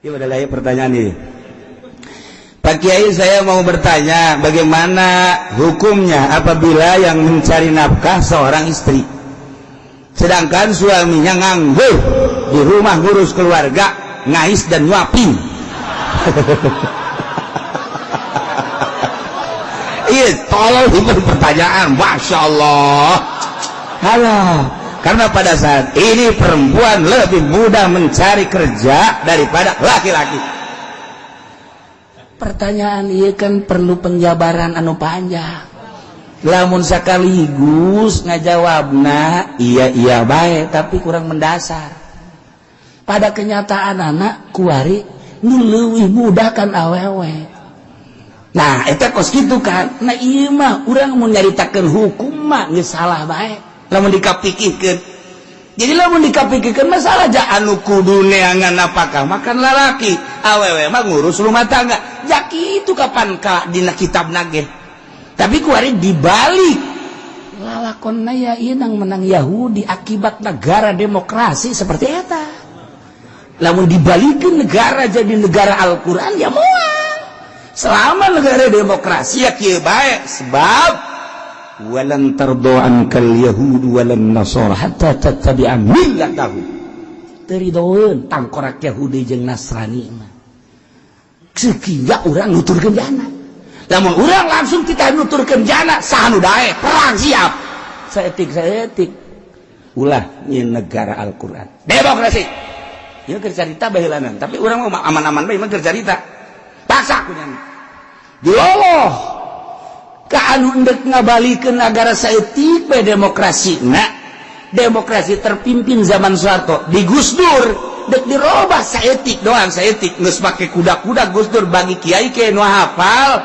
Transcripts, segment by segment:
Iya, ada lagi pertanyaan ini. Pak Kiai, saya mau bertanya, bagaimana hukumnya apabila yang mencari nafkah seorang istri, sedangkan suaminya nganggur di rumah, ngurus keluarga, ngais dan nyuapin? Iya, tolong itu pertanyaan, masya Allah. Halah, karena pada saat ini perempuan lebih mudah mencari kerja daripada laki-laki. Pertanyaan iya kan perlu penjabaran anu panjang. Lamun sekaligus ngajawabna iya iya baik, tapi kurang mendasar. Pada kenyataan anak kuari nu leuwih mudah kan awewe. Nah, eta kos kitu kan. Nah, ieu mah urang mun nyaritakeun hukum mah geus salah bae lamun dikapikirkeun. Jadi lamun dikapikirkeun masalah ja anu kudu neangan apakah makan lalaki, awewe mah ngurus rumah tangga. Ja kitu kapan ka dina kitab nage. Tapi kuari dibalik lalakonna ya ieu nang menang Yahudi akibat negara demokrasi seperti eta. Lamun dibalikeun negara jadi negara Al-Qur'an ya moal. Selama negara demokrasi ya kieu bae, sebab walan tardo ankal yahud walan nasara hatta tattabi'a millatahum. Teu ridoeun tangkorak Yahudi jeung Nasrani mah. Sehingga urang nuturkeun jana. Lamun urang langsung kita nuturkeun jana, saha nu daek perang siap. Saetik saetik ulah nyeun negara Al-Qur'an. Demokrasi. Ieu keur carita baheulanan, tapi urang mah aman-aman bae mah keur carita. Paksa ku nyana. Diloloh ka anu endek ngabalikeun negara saeutik bae demokrasi. Nah, demokrasi terpimpin zaman Soeharto di Gus Dur dek dirobah saeutik doang, saeutik geus make kuda-kuda Gus Dur. Bagi kiai ke nu hafal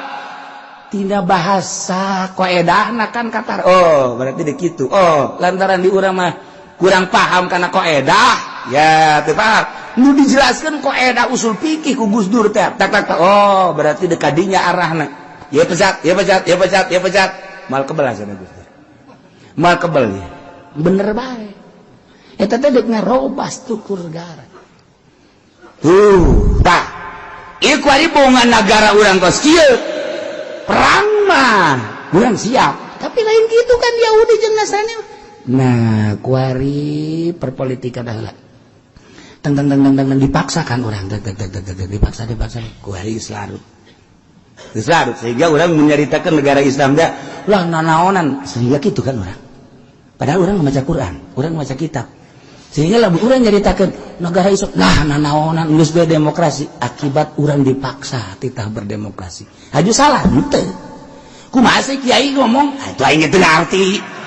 tina bahasa koedahna kan katar, oh berarti dek kitu. Oh, lantaran di urang mah kurang paham karena koedah ya teu paham nu dijelaskan koedah usul fikih ku Gus Dur teh, tak tak tak, oh berarti dek kadinya arahna ya pecat ya pecat ya pecat ya pecat, mal kebel sana Gus Dur, mal kebel ya bener bae eta teh dek ngarobah struktur negara tuh. Tah, ieu kuari bongan negara urang kos kieu, perang mah urang siap, tapi lain gitu kan Yahudi jeung Nasrani. Nah, kuari perpolitikan adalah teng teng teng teng teng, dipaksakan orang teng teng teng teng teng, dipaksa dipaksa, kuari geus larut, geus larut, sehingga orang menyaritakan negara Islam dah lah nanaonan, sehingga gitu kan orang. Padahal orang membaca Quran, orang membaca kitab, sehingga lah orang nyaritakan negara Islam lah nanaonan geus bae demokrasi, akibat orang dipaksa titah berdemokrasi. Haju salah henteu, kumaha sih kiai ngomong itu aing teu ngarti.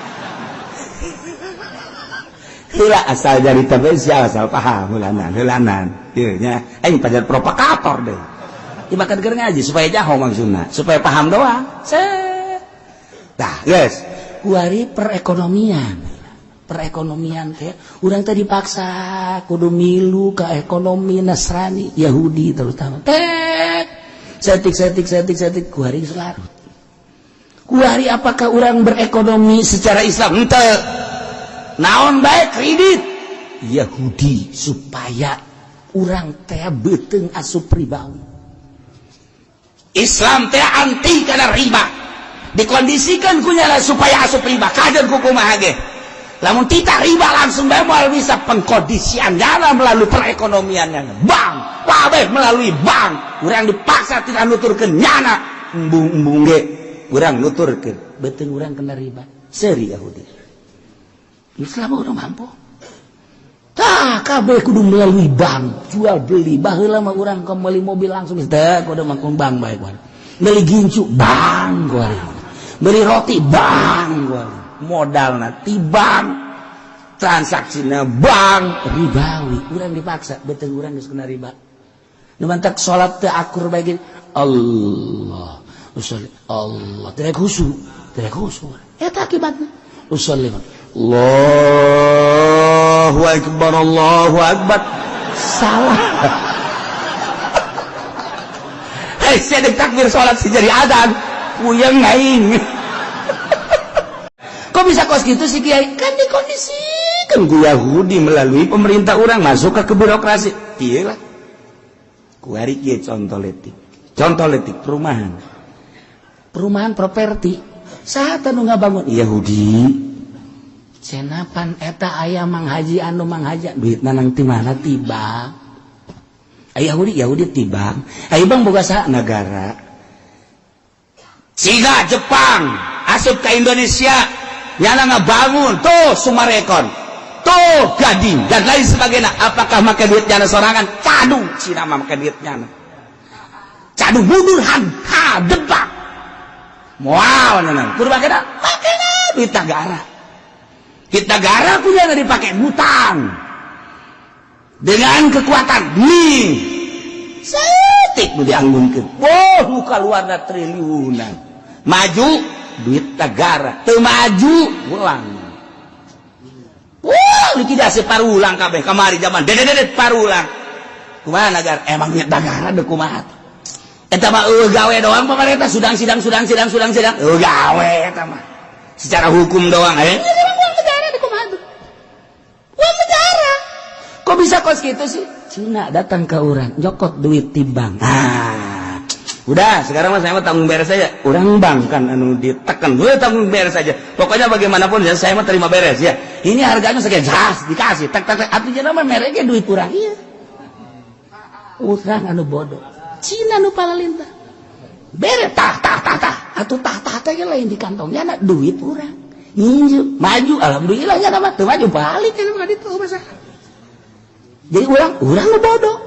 Heula asal jadi tapi asal paham heulanan heulanan ieu nya aing pajar provokator deh. Ieu makan keur ngaji supaya jaho maksudna, supaya paham doang. Set tah geus kuari perekonomian, perekonomian teh urang teh dipaksa kudu milu ke ekonomi Nasrani Yahudi terutama teh setik setik setik setik, kuari geus larut. Kuari apakah orang berekonomi secara Islam? Henteu. Naon baik kredit Yahudi supaya urang teh beuteung asup ribawi. Islam teh anti kana riba, dikondisikan kunyala supaya asup riba kajen kumaha ge. Lamun tita riba langsung bae moal bisa. Pengkondisian jana melalui perekonomiannya bank kabeh, melalui bank urang dipaksa tidak nuturkeun nyana, embung-embung ge urang nuturkeun beuteung urang kena riba. Seri Yahudi Islam udah mampu. Tah, kabeh kudu melalui bank, jual beli. Baheula mah urang meuli mobil langsung teh kudu mangkung bank bae kuari. Beli gincu bank kuari. Beli roti bank kuari. Modalna ti bank. Transaksina bank ribawi. Urang dipaksa, beuteung urang geus kena riba. Nu mantak salat teu akur bae gini. Allah, usolli Allah, tidak khusyuk, tidak khusyuk. Eta akibatna. Usolli Allahu Akbar, Allahu Akbar, salah. Hei, saya takbir salat si jadi adzan puyeng aing. Kok bisa kos gitu sih, Kiai? Kan dikondisikan ku Yahudi melalui pemerintah orang masuk ke birokrasi. Iya lah. Kuari kieu contoh letik, contoh letik perumahan, perumahan properti. Saha nu ngabangun? Yahudi. Cenapan eta aya Mang Haji, anu Mang Haji duitna nang ti mana? Tiba Yahudi, Yahudi tibang. Ayo bang, boga saha? Negara. Siga Jepang asup ke Indonesia, nyana ngabangun tuh Summarecon tuh, Gading, dan lain sebagainya. Apakah make duit nyana sorangan? Cadu Cina mah make duit nyana. Cadu mundur han ha debak moal nyana kudu make make duit negara. Duit negara punya dipakai butang dengan kekuatan nih setik nu dianggunkeun. Oh, nu kaluarna triliunan. Maju duit negara, teu maju ulang. Wah, likuidasi parulang kabeh. Kamari zaman dede parulang. Kumaha negara? Emang duit negara deuk kumaha? Eta mah eueuh gawe doang pemerintah, sidang sidang sidang sidang sidang sidang, eueuh gawe eta mah. Secara hukum doang eh. Uang negara deuk kumaha tuh? Uang negara. Kok bisa kos gitu sih? Cina datang ke urang, nyokot duit timbang. Ah, udah, sekarang mah saya mah tanggung beres saja. Orang bank kan anu ditekan, gue tanggung beres saja. Pokoknya bagaimanapun ya saya mah terima beres ya. Ini harganya sekian, jas dikasih. Tek tek tek. Artinya nama mereknya duit urang iya. Urang anu bodoh. Cina nu palalintah. Bere tah tah tah tah. Atuh tah tah teh lain di kantongnya na duit urang. Nginjem, maju alhamdulillah nya mah, teu maju balik kan itu masalah. Jadi urang urang nu bodoh.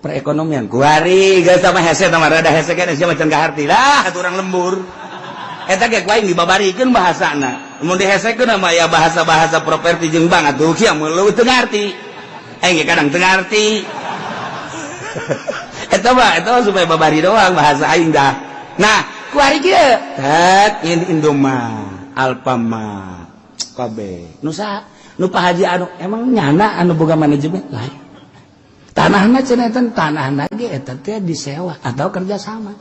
Perekonomian kuari geus sama hese sama rada hese kan sia macan kaharti lah atuh urang lembur. Eta ge ku aing dibabarikeun bahasana. Mun dihesekeun mah ya bahasa-bahasa properti jeung bank atuh kieu mun leuwih teu ngarti. Aing ge kadang teu ngarti. Eta mah supaya babari doang bahasa aing dah. Nah, kuari kieu tet Indomart, Alfamart, kabeh. Nu saha? Nu Pak Haji anu emang nyana anu boga manajemen lain. Tanahna cenah eta, tanahna ge eta teh disewa atau kerjasama.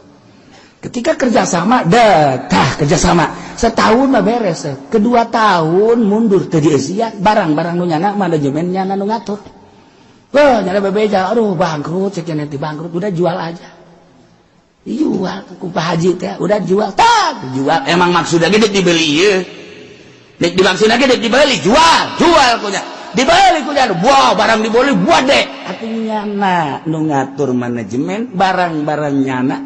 Ketika kerjasama, dah tah kerjasama setahun mah beres, kedua tahun mundur teu dieusian barang-barang nu nyana, manajemen nyana nu ngatur. Wah, nyana bebeja, aduh bangkrut, cek nanti bangkrut, udah jual aja. Dijual ku Pak Haji teh, udah jual, tak jual. Emang maksudnya gede dibeli ieu. Dek dimaksudna gede dibeli, jual, jual kunya. Dibeli kunya, wah barang dibeli buat deh. Atuh nyana nu ngatur manajemen barang-barang nyana.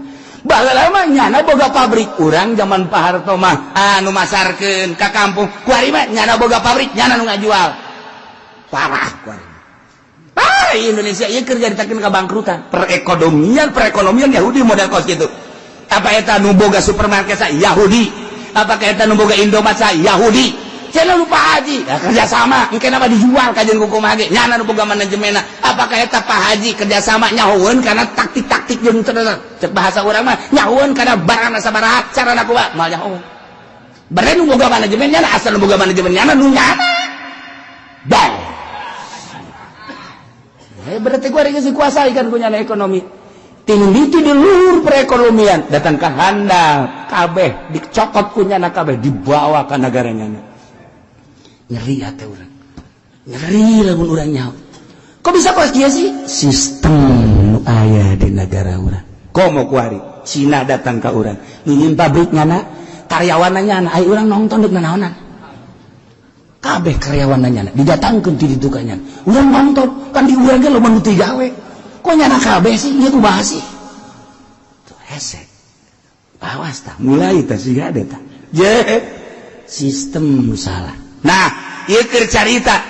Baheula mah nyana boga pabrik. Urang zaman Pak Harto mah anu masarkeun ka kampung. Kuari mah nyana boga pabrik, nyana nu ngajual. Parah kuari. Ah, Indonesia ieu keur nyaritakeun kabangkrutan. Perekonomian, perekonomian Yahudi model kos gitu. Apa eta nu boga supermarket sa Yahudi? Apakah eta nu boga Indomaret sa Yahudi? Cenah lupa haji, ya, kerjasama, engke nama dijual kajian kumaha ge, nyana nu boga manajemenna. Apakah eta Pak Haji kerjasama nyahoeun karena taktik-taktik jeung cek bahasa urang mah nyahoeun karena barang sabaraha carana kumaha moal nyahoeun. Berarti nu boga manajemen nyana, asal nu boga manajemen nyana nu nyana. Bang. Eh, berarti gua geus dikuasai kan punya ekonomi. Tinggi itu di luhur perekonomian datang ke handal kabeh dicokot punya kabeh dibawa ke negaranya. Nyeri hati urang, nyeri lamun urang nyaho. Kok bisa kos kieu sih? Sistem nu aya di negara urang. Komo kuari Cina datang ke urang ingin pabrik nyana, karyawan nyana, ayo urang nonton dek nanaonan. Kabeh karyawan nyana didatangkeun ti ditu ka nyana. Urang nonton kan di urang ge loba nu teu gawe. Kok nyana kabeh sih? Ieu kumaha sih? Tuh hese. Awas tah mulai tah siga ada tah. Je sistem salah. Nah, ieu keur carita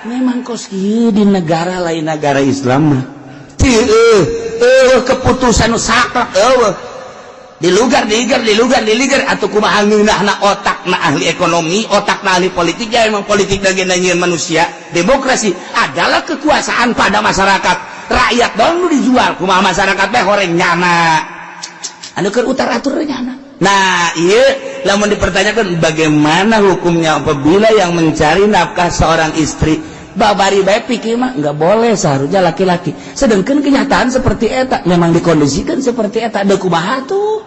memang kos kieu di negara lain, negara Islam mah. Teu keputusan nu saklek eueuh. Dilugar diigar dilugar diligar atau kumaha ngeunahna otakna ahli ekonomi, otakna ahli politik. Ya emang politik lagi nyieun manusia. Demokrasi adalah kekuasaan pada masyarakat. Rakyat dong nu dijual kumaha masyarakat teh horeng nyana. Anu keur utar atur nyana. Nah, iya, lamun dipertanyakan bagaimana hukumnya apabila yang mencari nafkah seorang istri, babari bae pikir mah nggak boleh, seharusnya laki-laki. Sedangkan kenyataan seperti eta memang dikondisikan seperti eta, da kumaha tuh?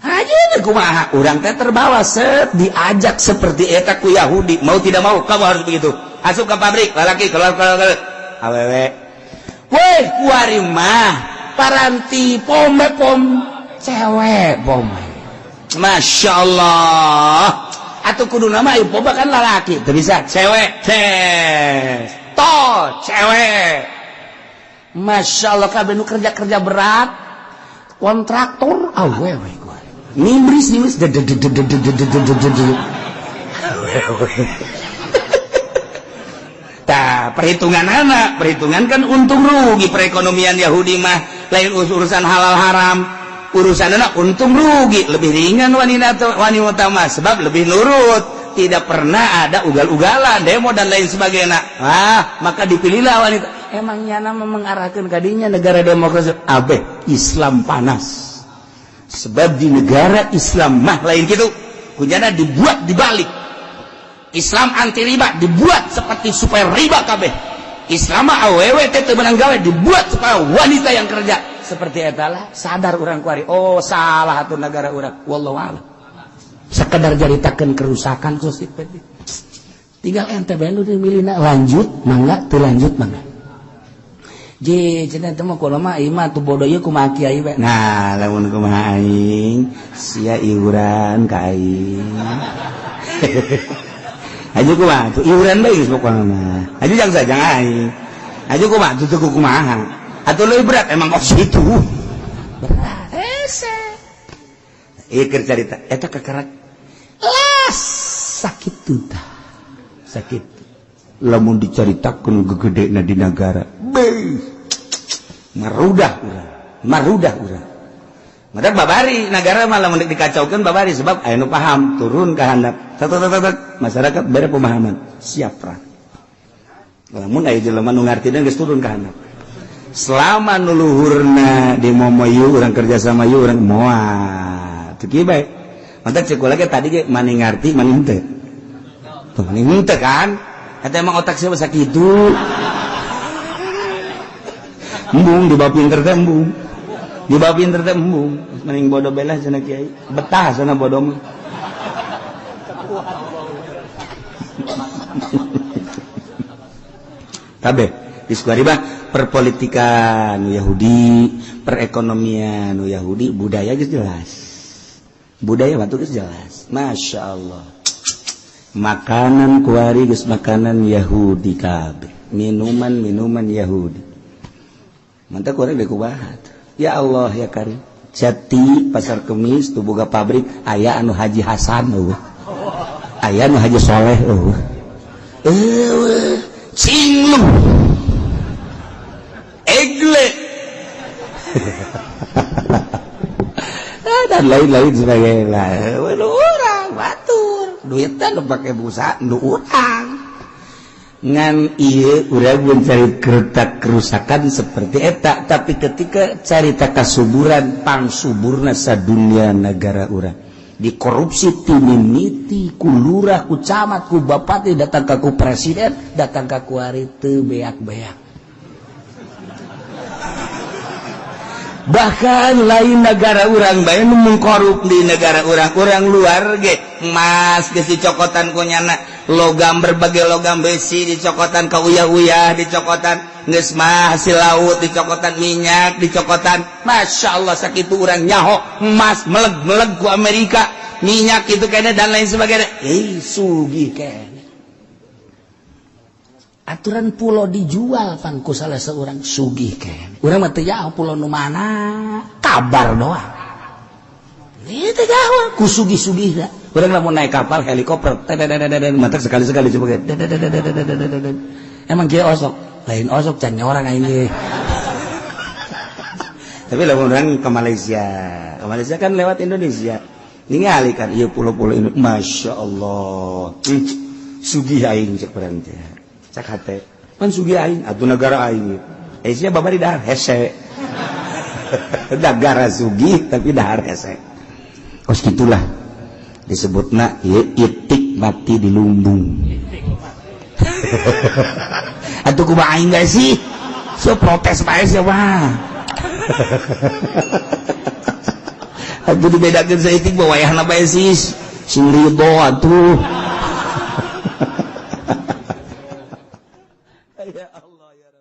Aja deuk kumaha? Urang teh terbawa set diajak seperti eta ku Yahudi, mau tidak mau kamu harus begitu. Asup ke pabrik, laki keluar keluar keluar. Awewe. Weh, kuari mah paranti pome pom cewek pome. Masya Allah. Atau kudu nama ieu poba kan lalaki, teu bisa cewek tes. Toh cewek. Masya Allah kabeh nu kerja-kerja berat kontraktor awewe gua. Nimbris nimbris awewe. Tah, perhitungan anak, perhitungan kan untung rugi perekonomian Yahudi mah lain urusan halal haram. Urusan anak untung rugi, lebih ringan wanita wanita mah sebab lebih nurut, tidak pernah ada ugal-ugalan, demo dan lain sebagainya. Ah, maka dipilihlah wanita. Emang nyana mengarahkan kadinya negara demokrasi abeh Islam panas. Sebab di negara Islam mah lain gitu. Kunyana dibuat dibalik. Islam anti riba dibuat seperti supaya riba kabeh. Islam mah awewe teh teu meunang gawe dibuat supaya wanita yang kerja. Seperti etalah sadar urang kuari. Oh, salah atuh negara urang. Wallahu a'lam. Sekedar jaritakeun kerusakan sosial. Tinggal ente bae nu milihna lanjut mangga teu lanjut mangga. Je cenah teh mah kulo mah ieu mah tuh bodoh ieu kumaha kiai we. Nah, lamun kumaha aing sia iuran ka aing. Aju kumaha tuh iuran bae geus pokona mah. Aju jang sajang aing. Aju kumaha tuh teu kumaha. Atau lebih berat emang kos itu. Berat. Hese. Ieu keur carita eta kakarak. Las sakit tuh tah. Sakit. Lamun dicaritakeun gegedena di nagara. Beuh. Marudah urang, marudah urang. Matak babari nagara mah lamun dikacaukeun babari sebab aya nu paham turun ka handap. Tet tet tet masyarakat bere pemahaman, siap perang. Lamun aya jelema nu ngartina geus turun ka handap. Selama nu luhurna di momoyu urang kerja sama yu urang moal. Teu kieu bae. Matak ceuk kula ge tadi ge mani ngarti mani henteu. Tuh mani henteu kan? Eta emang otak sia sakitu. Embung di bawah pinter teh embung. Di bawah pinter teh embung. Mending bodoh belah cenah kiai. Betah sana bodoh mah. Kabeh di Sukaribah perpolitikan Yahudi, perekonomian Yahudi, budaya geus jelas. Budaya waktu geus jelas. Masya Allah. Makanan kuari geus makanan Yahudi kabeh. Minuman-minuman Yahudi. Mantap kurang dikubahat. Ya Allah ya Karim. Jati pasar Kemis tuh boga pabrik aya anu Haji Hasan eueuh. Aya anu Haji Soleh eueuh. Eueuh cinglung. Egle. Dan lain-lain sebagainya. Eueuh urang batur. Duitna nu pake busa nu urang. Ngan ieu urang mencari kereta kerusakan seperti eta, tapi ketika carita kasuburan pangsuburna sadunia negara urang dikorupsi ti mimiti ku lurah ku camat ku bupati datang ka ku presiden datang ka ku ari teu beak-beak. Bahkan lain negara urang bae nu mengkorup di negara urang, urang luar ge emas geus dicokotan ku nyana, logam berbagai logam besi dicokotan ka uyah-uyah dicokotan, geus mah hasil laut dicokotan, minyak dicokotan. Masya Allah sakitu urang nyaho emas meleg-meleg ku Amerika, minyak itu kayaknya dan lain sebagainya. Sugih kayaknya. Aturan pulau dijual pan ku salah seorang sugih kayaknya. Urang mah teu jauh pulau nu mana, kabar doang. Ieu teh jauh ku sugih-sugihna. Urang lamun naik kapal helikopter, matak sekali-sekali coba. Emang kieu osok, lain osok can nyorang aing ge. Tapi lamun urang ke Malaysia kan lewat Indonesia. Ningali kan ieu pulau-pulau Indonesia, Masya Allah. Sugih aing cek urang teh. Cak hate. Pan sugih aing atuh negara aing. Sia babari dahar hese. Negara sugih tapi dahar hese. Kos gitulah disebutna ieu itik mati di lumbung. Atuh kumaha aing bae sih? So protes bae sia mah. Atuh dibedakeun saeutik bae wayahna bae sih. Sing ridho atuh. Ya Allah ya Rabbi.